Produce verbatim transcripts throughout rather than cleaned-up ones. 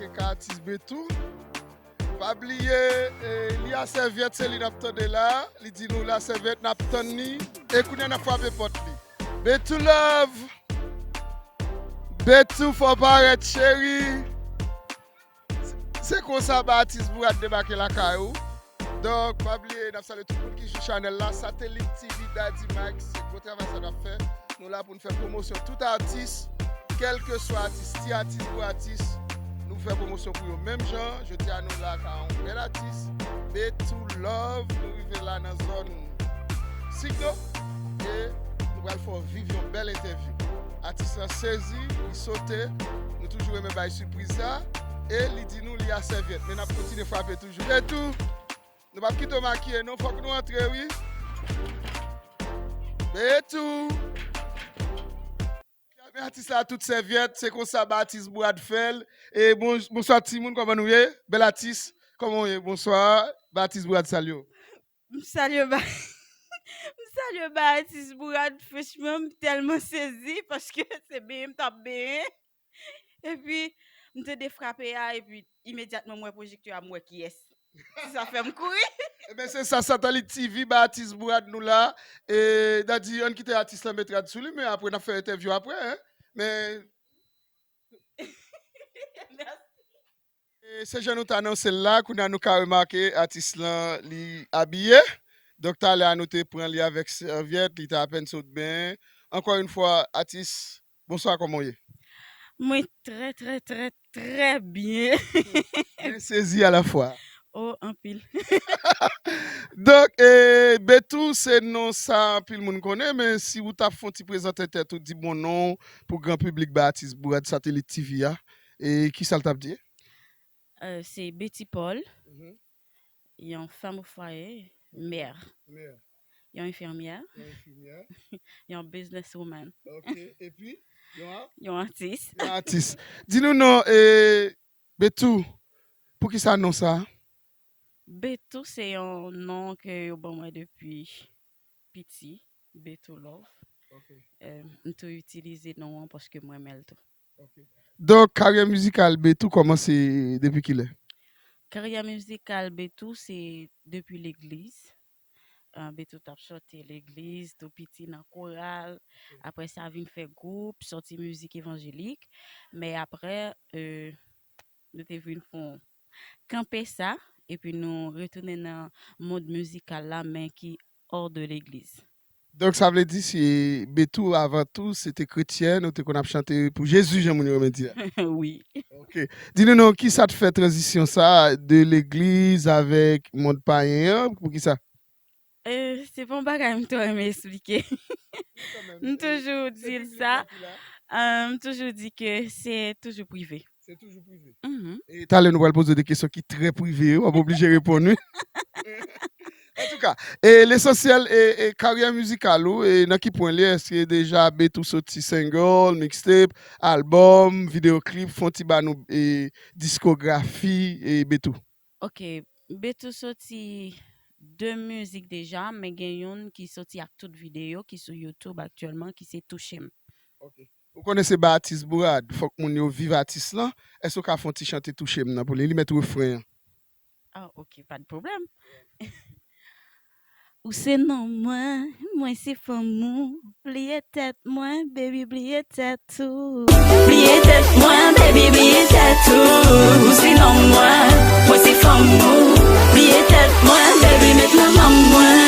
K atis Betou. Pa bliye, eh, li a sèvyèt, se li n ap tande la. Li di nou la sèvyèt, n ap tann li. E kounye a n ap frape pòt li. Betou Love! Betou fò parèt, cheri! Se konsa ba atis Bourad debake lakay ou. Donk, pa bliye, n ap salye tout moun ki sou chanèl la, Satellite T V, Daddy Mike, se gwo travay sa n ap fè. Nou la pou n fè pwomosyon tout atis, kèlkeswa atis, ti atis, gwo atis. Nou fè pwomosyon pou yo menm jan. Jodi a nou la ka yon bèl atis, Betou Love, nou rive la nan zòn Signo. E nou pral fè w viv yon bèl entèvyou. Atis lan sezi, li sote. Nou toujou renmen bay sipriz sa. E li di nou li a sèvyèt. Men n ap kontinye frape toujou. Betou, nou p ap kite w makiye non, fòk nou antre wi. Betou! Men atis la tout sèvyèt, se konsa ba atis Bourad fè l. E bon, bonswa timoun, kòman nou ye? Bèl atis, kòman w ye? Bonswa, ba atis Bourad salye w. M salye ba, m salye ba atis Bourad, franchman, m tèlman sezi paske se benyen m t ap benyen. Epi, m tande frape a, epi imedyatman m wè pwojektè a, m wè kiyès. Se sa fè m kouri. Ebyen, se sa, Satellite T V, ba atis Bourad nou la. E, Daddy, ann kite atis lan met rad sou li, men apre n ap fè entèvyou apre, en. Men E se jan nou t anonse l la, kounye a nou ka remake atis lan li abiye. Donk talè a nou te pran li avèk sèvyèt, li te apèn sot benyen. Ankò yon fwa, atis, bonswa, kòman w ye? Mwen trè, trè, trè, trè byen. Byen sezi alafwa. Oh, anpil. Donk, e, Betou, se non sa anpil moun konnen, men si w t ap fè yon ti prezante tèt ou, di bon non w pou gran piblik ba atis Bourad Satellite T V a, e kisa l t ap di? Euh, se Betty Paul, yon femme au foyer, mère, yon infirmière, yon businesswoman, yon atis. Yon atis. Di nou non, e, Betou, poukisa non sa? Betou se yon non ke yo ban mwen depi piti, Betou Love. Eh, m tou itilize non an paske m renmen l tou. Donk, karyè mizikal Betou kòmanse depi kilè? Karyè mizikal Betou se depi legliz. Ah, Betou t ap chante legliz, tou piti nan koral. Apre sa, vin fè gwoup, sòti mizik evanjelik. Men apre, eh, nou te vin fè yon kanpe sa, epi nou retounen nan mond mizikal la, men ki hors de legliz. Donk, sa vle di si Betou, avan tou, se te kretyèn, ou te konn ap chante pou Jezi, jan moun yo renmen di a? Wi. Ok. Di nou non, kisa t fè tranzisyon sa de legliz avèk mond payen an? Poukisa? Eh, se pa yon bagay m twò renmen eksplike. M toujou di l sa. Eh, m toujou di ke se toujou prive. Se toujou prive. E talè nou pral poze de kesyon ki trè prive, w ap oblije reponn, wi. Antouka, e lesansyèl, e, e karyè mizikal ou, e nan ki pwen li ye? Èske deja Betou soti single, mixtape, album, videyo klip? Fè yon ti ba nou, e, diskografi, e, Betou. Ok, Betou soti de mizik deja, men gen youn ki soti ak tout videyo ki sou YouTube aktyèlman, ki se Touche m. Ok. Ou konnen se ba atis Bourad, fòk moun yo viv atis lan. Èske w ka fè yon ti chante Touche m nan pou li? Li mèt refren an. Ah, ok, pa de pwoblèm. Ou se nonm mwen, mwen se fanm ou. Bliye tèt mwen, baby, bliye tèt ou. Bliye tèt mwen, baby, bliye tèt ou. Ou se nonm mwen, mwen se fanm ou. Bliye tèt mwen, baby, met nan janm mwen.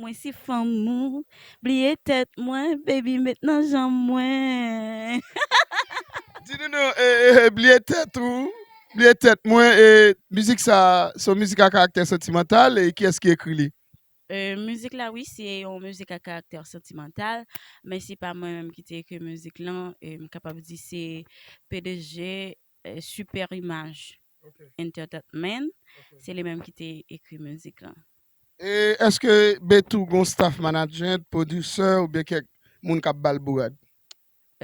Mwen se fanm ou. Bliye tèt mwen, baby, met nan janm mwen. Di nou non, e, e, e, bliye tèt ou, bliye tèt mwen, e, mizik sa, se yon mizik a karaktè santimantal, e kiyès ki ekri li? E, mizik la, wi, se yon mizik a karaktè santimantal, men se pa mwen menm ki te ekri mizik lan, e, m kapab di se P D G, e, Super Image Entertainment, se li menm ki te ekri mizik lan. E èske Betou gon staff management, producer oubyen kèk moun k ap ba l bourad?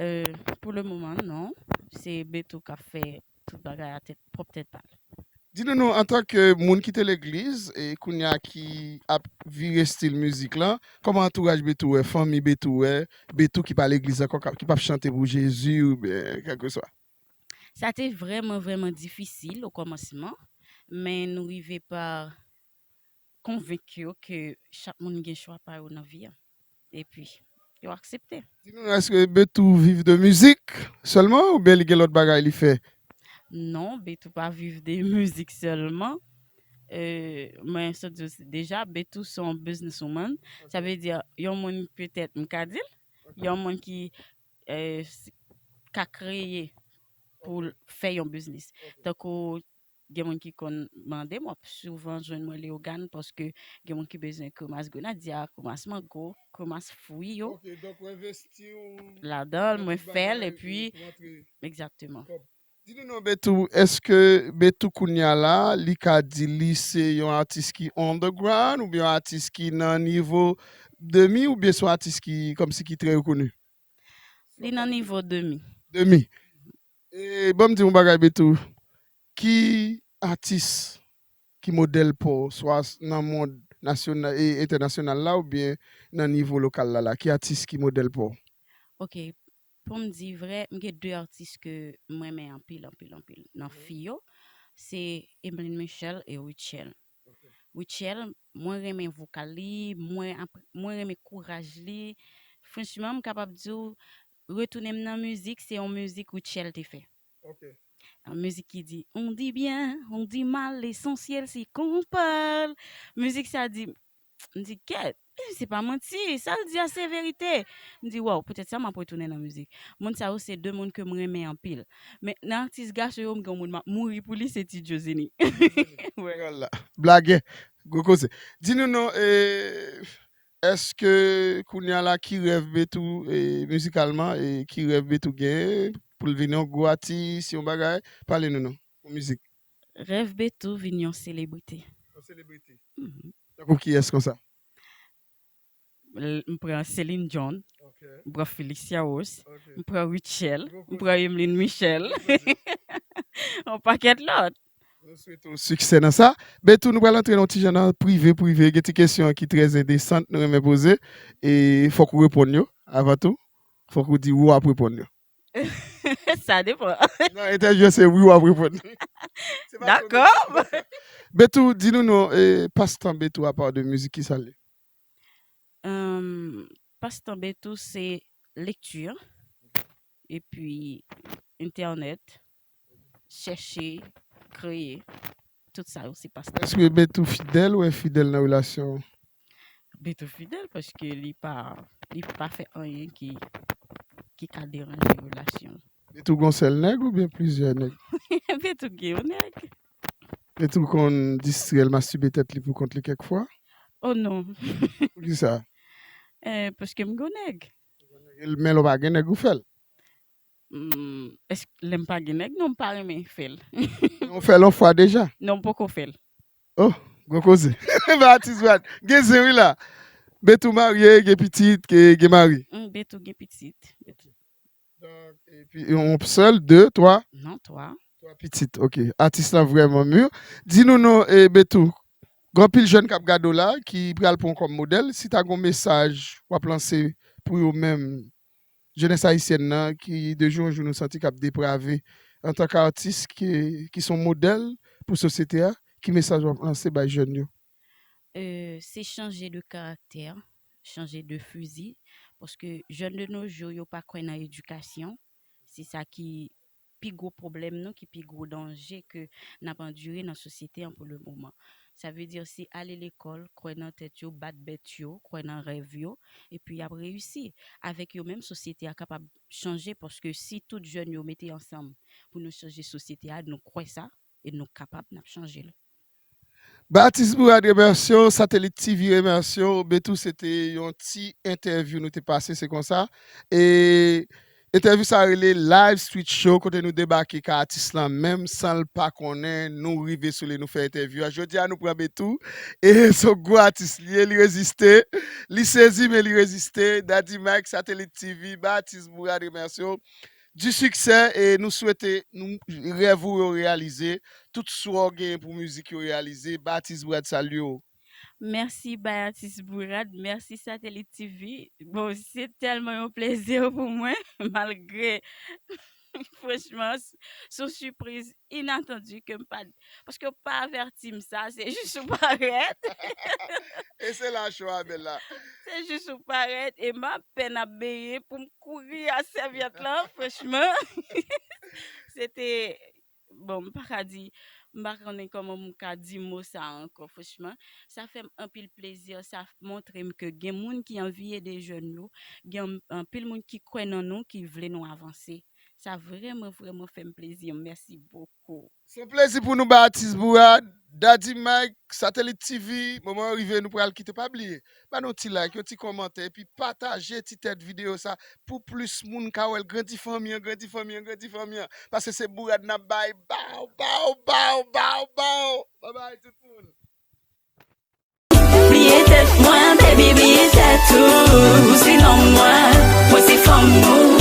Euh, pou le moman, non. Se Betou k ap fè tout bagay a tèt, pwòp tèt pa l. Di nou non, antanke moun ki te legliz e kounye a ki ap vire stil mizik lan, kòman antouraj Betou wè, fanmi Betou wè, Betou ki pa legliz ankò, ki p ap chante pou Jezi oubyen kèlkeswa? Sa te vrèman, vrèman difisil o kòmansman, men nou rive pa konvenk yo ke chak moun gen chwa pa yo nan vi a. Epi, yo aksepte. Di nou, èske Betou viv de mizik sèlman oubyen li gen lòt bagay li fè? Non, Betou pa viv de mizik sèlman. Euh, mwen sa di w, deja, Betou se yon businesswoman. Sa vle di yon moun, petèt, m ka di l, yon moun ki euh, s- ka kreye pou l fè yon biznis. Tankou gen moun ki konn mande m, w ap souvan jwenn mwen Leyogàn paske gen moun ki bezwen kremas grenadya, kremas mango, kremas fwi yo. Ok, donk ou envesti ou Ladan l, nan mwen tout fè l, bagay epi, e pou antre egzakteman. Di nou non, Betou, èske Betou kounye a la, li ka di li se yon atis ki underground oubyen yon atis ki nan nivo demi oubyen se yon atis ki kòmsi ki trè rekoni? Li nan nivo demi. Demi. E ban m di yon bagay, Betou. Ki atis ki modèl pa w, swa s- nan mond nasyonal e entènasyonal la oubyen nan nivo lokal la la? Ki atis ki modèl pa w? Ok, pou m di vrè, m gen de atis ke m renmen anpil, anpil, anpil nan fi yo. Se Emeline Michel e Rutshelle. Rutshelle, mwen renmen vokal li, mwen ap- mwen renmen kouraj li. Franchman, m kapab di w, retounen m nan mizik, se yon mizik Rutshelle te fè. Ok. Yon mizik ki di, on dit bien, on dit mal, l'essentiel c'est qu'on parle. Mizik sa di, m di, kèt, se pa manti, sa l di a se verite. M di, waw, poutèt sa m ap retounen nan mizik. Moun sa yo se de moun ke m renmen anpil. Men nan atis gason yo, m gen yon moun m ap mouri pou li, se Ti Jozeni. Bagay la. Blagè. Gwo koze. Di nou non, e, èske kounye a la ki rèv Betou e, mizikalman e ki rèv Betou gen pou l vin yon gwo atis, yon bagay? Pale nou non. Pou mizik. Rèv Betou vin yon selebrite. Yon selebrite. Mhm. Tankou kiyès konsa? L- M pran Celine John, Ok. M pran Felicia Rose, Ok. M pran Rutshelle, Gwo M pran Emeline Michel. Yon pakèt lòt. Nou swete w siksè nan sa. Betou, nou pral antre nan ti jan nan prive, prive. Gen ti kesyon ki trè endesan, nou renmen poze. E fòk ou reponn yo, avan tou. Fòk ou di wi w ap reponn yo. Sa depan. Nan entèvyou, se wi w ap reponn. Se pa Dakò. Betou, di nou non, e, pastan Betou apa de mizik, ki sa l ye? Em, Pastan Betou se lekti, epi entènèt, chèche, kreye, tout sa yo se pastan. Èske Betou fidèl ou enfidèl nan relasyon? Betou fidèl paske li pa, li pa fè anyen ki, ki ka deranje relasyon. Betou gon sèl nèg oubyen plizyè nèg? Betou gen yon nèg. Betou konn distrè l, mastibe tèt li pou kont li kèk fwa? Oh non. Poukisa? Eh, paske m gon nèg. Men lè w pa gen nèg ou fè l? Hmm, èske lè m pa gen nèg, non, m pa renmen fè l. Ou fè l yon fwa deja? Non, m poko fè l. Oh, gwo koze. Ba atis Brad. Gen zen wi la. Betou marye, gen pitit, gen, gen mari. Hmm, Betou gen pitit. Donk, epi yon sèl, de, twa? Non, twa. Twa pitit, ok. Atis la vrèman mûr. Di nou non, e, Betou, gen anpil jèn k ap gade w la, ki pral pran w kòm modèl. Si ta gen yon mesaj w ap lanse pou yo menm, jenès ayisyèn nan, ki de jou an jou nou santi k ap deprave, antanke atis ki, ki se yon modèl pou sosyete a, ki mesaj w ap lanse bay jèn yo? Euh, se chanje de karaktè, chanje de fizi, paske jèn de nos jours yo pa kwè nan edikasyon. Se sa ki pi gwo pwoblèm nou, ki pi gwo danje ke n ap andire nan sosyete an pou le moman. Sa vle di se ale lekòl, kwè nan tèt yo, bat bèt yo, kwè nan rèv yo, epi y ap reyisi. Avèk yo menm, sosyete a kapab chanje, paske si tout jèn yo mete ansanm pou nou chanje sosyete a, nou kwè sa, e nou kapab, n ap chanje l. Ba atis Bourad remèsye w, Satelit T V remèsye w. Betou, se te yon ti entèvyou nou te pase, se konsa. E entèvyou sa rele Live Street Show, kote nou debake kay atis lan menm san l pa konnen, nou rive sou li, nou fè entèvyou a. Jodi a, nou pran Betou, e se yon gwo atis li ye, li reziste, li sezi, men li reziste. Daddy Mike, Satelit T V, ba atis Bourad remèsye w. du succès, e nou swete nou rèv ou yo reyalize, tout swa w genyen pou mizik yo reyalize. Bay atis Bourad, salye w. Mèsi bay atis Bourad, mèsi Satelit T V. Bon, se tèlman yon plezi pou mwen, malgre franchman, s- se yon sipriz inatandi ke m pa paske w pa avèti m sa, se jis ou parèt. E se la cho a, Bella. Se jis ou parèt e m apèn ap benyen pou m kouri a sèvyèt lan, franchman. Se te, bon, m pa ka di, m pa konnen kòman m ka di mo sa ankò, franchman. Sa fè m anpil plezi, sa montre m ke gen moun ki anvi ede jèn yo, gen anpil moun ki kwè nan nou, ki vle nou avanse. Sa vrèman, vrèman fè m plezi. Mèsi bokou. Se yon plezi pou nou bay atis Bourad, Daddy Mike, Satelit T V. Moman an rive, nou pral kite. Pa bliye, ba nou ti like, yon ti kòmantè, epi pataje ti tèt videyo sa pou plis moun ka wè l. Grandi fanmi an, grandi fanmi an, grandi fanmi an. Paske se Bourad n ap bay. Baw, baw, baw, baw, baw. Babay tout moun. Bliye tèt mwen, baby, bliye tèt ou. Ou se nonm mwen, mwen se fanm ou.